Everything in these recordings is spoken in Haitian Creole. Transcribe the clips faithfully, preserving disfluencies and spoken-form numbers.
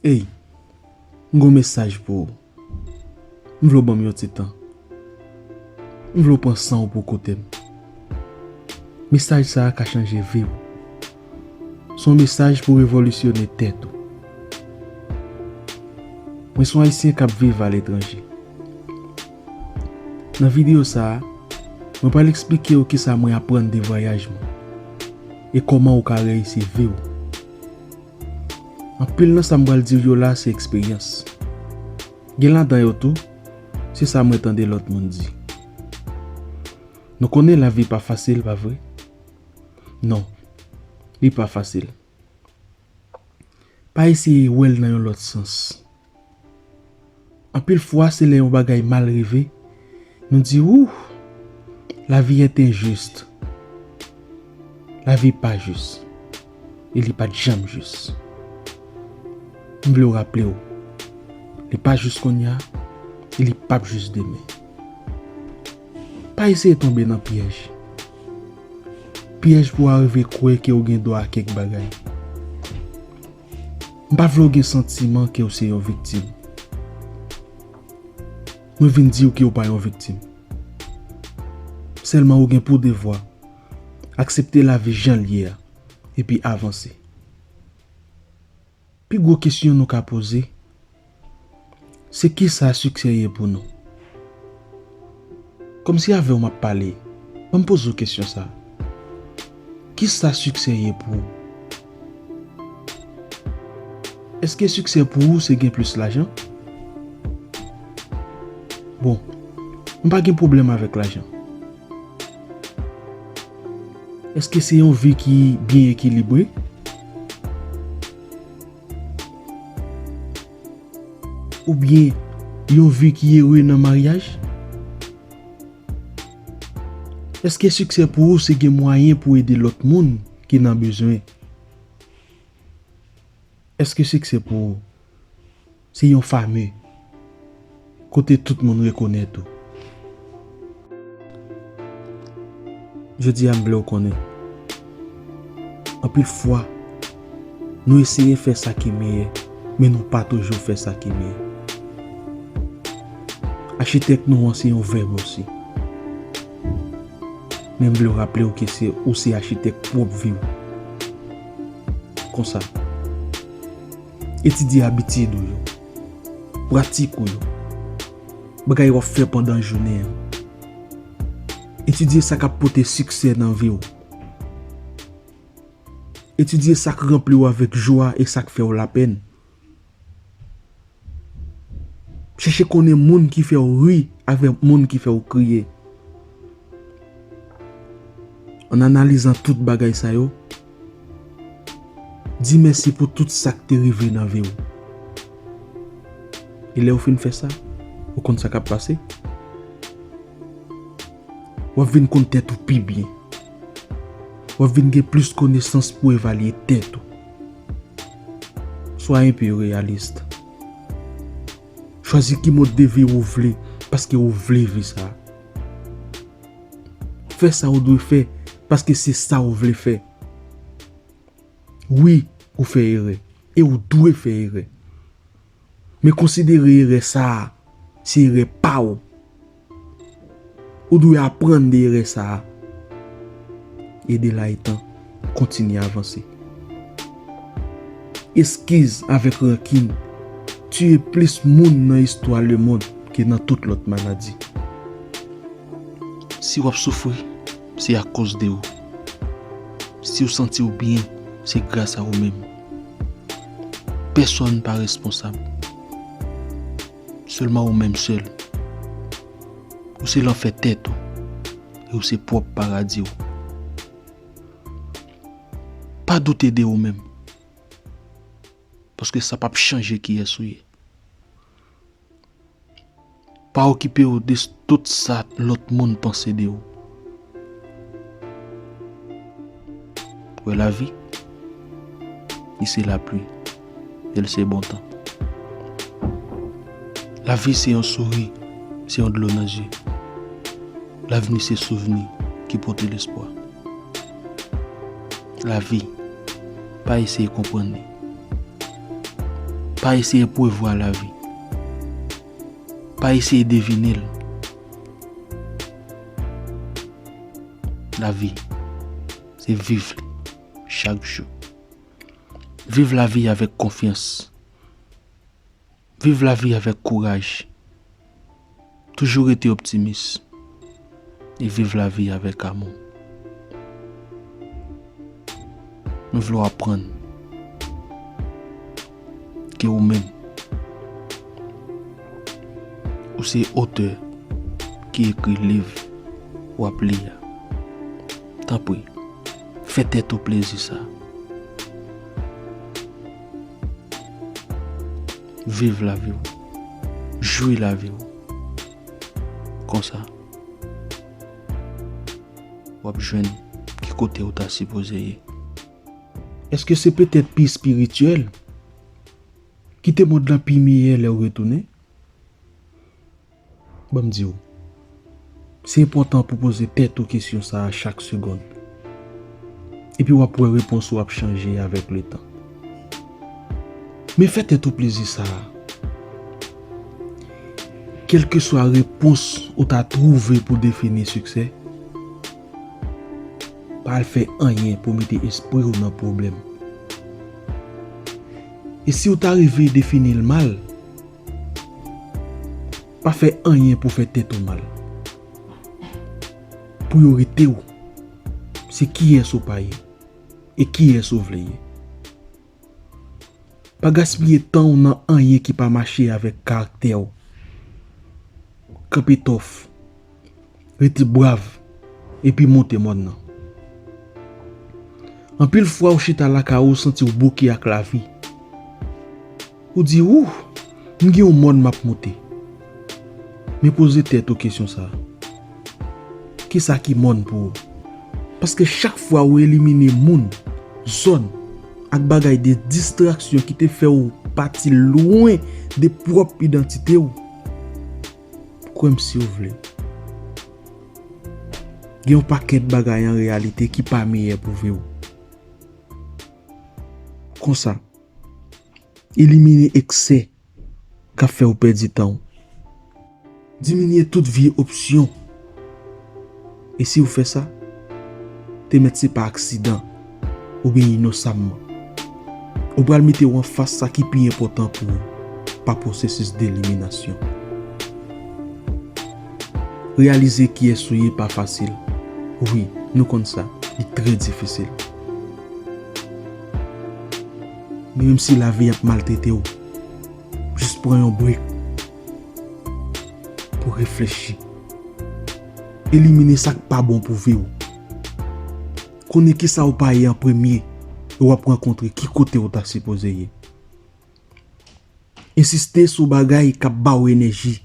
Ey, m gon mesaj pou ou. M vle w ban m yon ti tan. M vle w pran san w pou w koute m. Mesaj sa a ka chanje vi w. Se yon mesaj pou revolisyone tèt ou. Mwen se yon Ayisyen k ap viv aletranje. Nan videyo sa a, mwen pral eksplike w kisa mwen aprann de vwayaj mwen e kòman ou ka reyisi vi w. Anpil nan sa m pral di w yo la se eksperyans. Gen ladan yo tou, se sa mwen tande lòt moun di. Nou konnen lavi pa fasil, pa vre? Non, li pa fasil. Pa eseye wè l nan yon lòt sans. Anpil fwa, se lè yon bagay mal rive, nou di, "Ouh, lavi est injuste." Lavi pa jis. E li pa t janm jis. M vle w raple w, li pa jis kounye a, e li p ap jis demen. Pa eseye tonbe nan pyèj. Pyèj pou w arive kwè ke w gen dwa a kèk bagay. M pa vle w gen santiman ke w se yon viktim. Mwen vin di w ke w pa yon viktim. Sèlman ou gen pou devwa aksepte lavi jan l ye a, epi avanse. Pi gwo kesyon nou ka poze, se kisa siksè ye pou nou? Kòmsi avè w m ap pale, ban m poze w kesyon sa a. Kisa siksè ye pou ou? Èske siksè pou ou se gen plis lajan? Bon, m pa gen pwoblèm avèk lajan. Èske se yon vi ki byen ekilibre? Oubyen yon vi ki ere nan maryaj? Èske siksè pou ou se gen mwayen pou ede lòt moun ki nan bezwen? Èske siksè pou ou se yon fame kote tout moun rekonèt ou? Jodi a, m vle w konnen, anpil fwa, nou eseye fè sa ki meyè, men nou pa toujou fè sa ki meyè. Achitèk nou an se yon vèb osi. Men m vle w raple w ke se, ou se achitèk pwòp vi w. Konsa, etidye abitid ou yo, pratik ou yo, bagay w ap fè pandan jounen an. Etidye sa k ap pote siksè nan vi w. Etidye sa k ranpli w avèk jwa e sa k fè w lapenn. Chèche konnen moun ki fè w ri avèk moun ki fè w kriye. An analizan tout bagay sa yo, di mèsi pou tout sa k te rive nan vi w. E lè w fin fè sa, ou konn sa k ap pase? W ap vin konn tèt ou pi byen. W ap vin gen plis konesans pou evalye tèt ou. Swa enpe reyalis. Chwazi ki mòd de vi ou vle, paske ou vle vi sa. Fè sa ou dwe fè, paske se sa ou vle fè. Wi, ou fè erè, e ou dwe fè erè. Men konsidere erè sa a, se erè pa w. Ou dwe aprann de erè sa a. E de la etan, kontinye avanse. Eskiz avèk rankin tiye plis moun nan istwa lemonn ke nan tout lòt maladi. Si w ap soufri, se akoz de ou. Si w santi w byen, se gras a ou menm. Pèsonn pa responsab. Sèlman ou menm sèl. Ou se lanfè tèt ou. E ou se pwòp paradi w. Pa doute de ou menm. Paske sa p ap chanje kiyès ou ye. Pa okipe w de s-, tout sa lòt moun panse de ou. Wè lavi, li se lapli, e l se bon tan. Lavi se yon souri, se yon dlo nan je. Lavni se souvni ki pote lespwa. Lavi, pa eseye konprann li. Pa eseye prevwa lavi. Pa eseye devine l. Lavi, se viv li chak jou. Viv lavi avèk konfyans. Viv lavi avèk kouraj. Toujou rete optimis e viv lavi avèk amou. Nou vle w aprann ke ou menm, ou se otè ki ekri liv w ap li a. Tanpri, fè tèt ou plezi sa. Viv lavi w. Jwi lavi w. Konsa, w ap jwenn ki kote w ta sipoze ye. Èske se petèt pi espirityèl? Kite mond lan pi meyè lè w retounen? Ban m di w, se enpòtan pou poze tèt ou kesyon sa a chak segonn. Epi w ap wè repons ou ap chanje avèk letan. Men fè tèt ou plezi sa a. Kèlkeswa repons ou ta twouve pou defini siksè, pa al fè anyen pou mete espri w nan pwoblèm. E si w ta rive defini l mal, pa fè anyen pou fè tèt ou mal. Priyorite w, se kiyès ou pa ye e kiyès ou vle ye. Pa gaspiye tan w nan anyen ki pa mache avèk karaktè w. Kanpe tòf, rete brav, epi monte mòn nan. Anpil fwa ou chita lakay ou, ou santi w bouke ak lavi. Ou di, "Ouh, m gen yon mòn m ap monte." Men poze tèt ou kesyon sa a. Kisa ki mòn pou ou? Paske chak fwa ou elimine moun, zòn, ak bagay de distraksyon ki te fè ou pati lwen de pwòp idantite w, kwè m si w vle, gen yon pakèt bagay an reyalite ki pa meyè pou vi w. Konsa, elimine eksè k ap fè w pèdi tan w. Diminye tout vye opsyon. E si w fè sa, te mèt se pa aksidan oubyen inosamman. Ou pral mete w anfas sa ki pi enpòtan pou ou pa pwosesis deliminasyon. Reyalize kiyès ou ye pa fasil. Wi, nou konn sa, li trè difisil. Men menm si lavi ap maltrete w, jis pran yon brek pou reflechi. Elimine sa k pa bon pou vi w. Konnen kisa w pa ye an premye, e w ap rankontre ki kote w ta sipoze ye. Ensiste sou bagay k ap ba w enèji.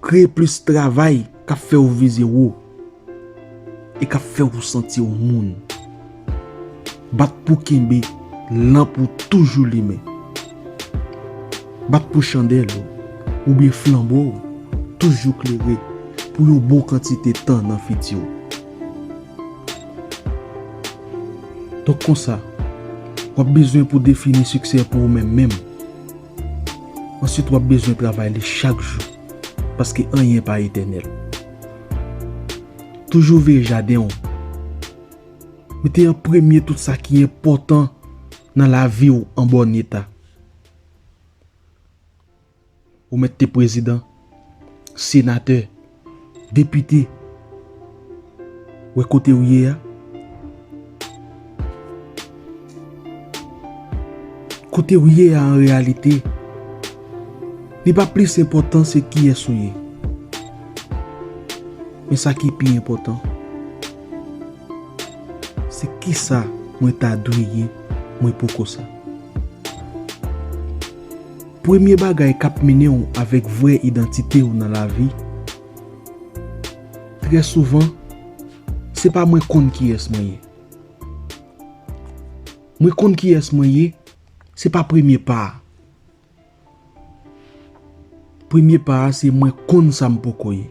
Kreye plis travay k ap fè w vize wo e k ap fè w santi w moun. Bat pou kenbe lanp ou toujou limen. Bat pou chandèl ou oubyen flanbo w toujou klere pou yon bon kantite tan nan fiti w. Donk konsa, w ap bezwen pou defini siksè pou ou menm menm. Answit, w ap bezwen travay li chak jou, paske anyen pa etènèl. Toujou veye jaden w. Mete an premye tout sa ki enpòtan nan lavi w an bòn eta. Ou mèt te prezidan, senatè, depite. Wè kote w ye a? Kote w ye a an reyalite, li pa plis enpòtan se kiyès ou ye. Men sa ki pi enpòtan, se kisa mwen ta dwe ye, mwen poko sa. Premye bagay k ap mennen w avèk vrè idantite w nan lavi, trè souvan, se pa mwen konn kiyès mwen ye. Mwen konn kiyès mwen ye, se pa premye pa a. Premye pa a se mwen konn sa m poko ye.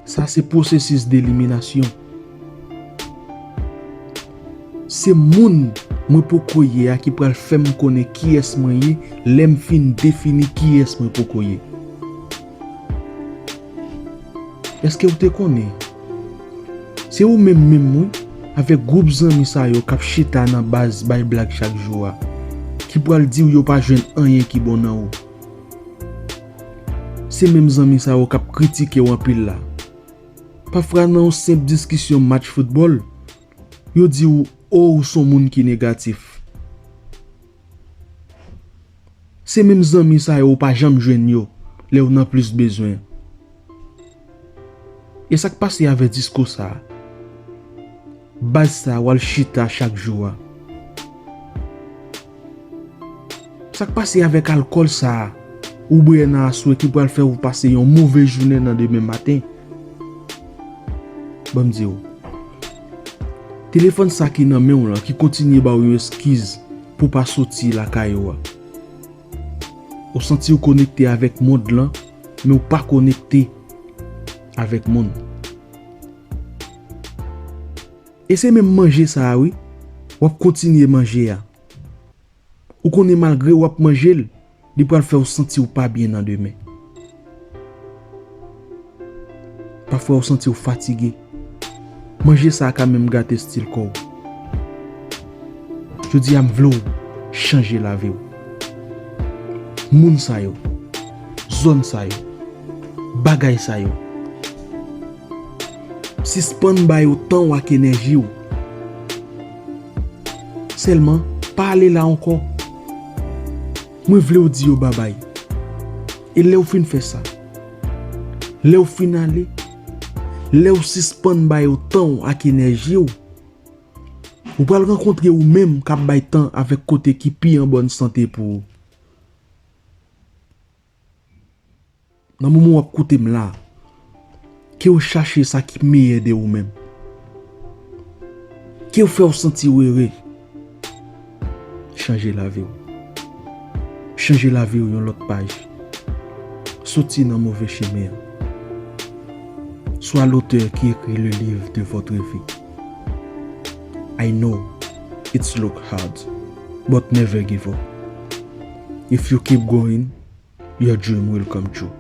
Sa se pwosesis deliminasyon. Se moun mwen poko ye a ki pral fè m konnen kiyès mwen ye lè m fin defini kiyès mwen poko ye. Èske w te konnen? Se ou menm menm wi, avèk gwoup zanmi sa yo k ap chita nan baz bay blag chak jou a, ki pral di w yo pa jwenn anyen ki bon nan ou. Se menm zanmi sa yo k ap kritike w anpil la. Pafwa nan yon senp diskisyon match foutbòl, yo di w, o, ou s on moun ki negatif. Se menm zanmi sa yo ou pa janm jwenn yo lè w nan plis bezwen. E sa k pase avè disko sa a? Baz sa a w al chita chak jou a. Sa k pase avèk alkòl sa a ou bwè nan aswè ki pral fè w pase yon move jounen nan demen maten? Ban m di w. Telefòn sa ki nan men w lan ki kontinye ba w yon eskiz pou w pa soti lakay ou a. Ou santi w konekte avèk mond lan, men w pa konekte avèk moun. E se menm manje sa a wi, w ap kontinye manje a. Ou konnen malgre w ap manje l, li pral fè w santi w pa byen nan demen. Pafwa w santi w fatige. Manje sa a ka menm gate estil kò w. Jodi a m vle w chanje lavi w. Moun sa yo, zòn sa yo, bagay sa yo. Sispann ba yo tan w ak enèji w. Sèlman, pa ale la ankò. Mwen vle w di yo babay. E lè w fin fè sa, lè w fin ale, lè w sispann ba yo tan w ak enèji w, ou pral rankontre ou menm k ap bay tan avèk kote ki pi an bòn sante pou ou. Nan moman w ap koute m la, ke w chache sa ki meyè de ou menm. Ke w fè w santi w ere. Chanje lavi w. Chanje lavi w yon lòt paj. Soti nan move chemen an. Sois l'auteur qui écrit le livre de votre vie. I know it's look hard, but never give up. If you keep going, your dream will come true.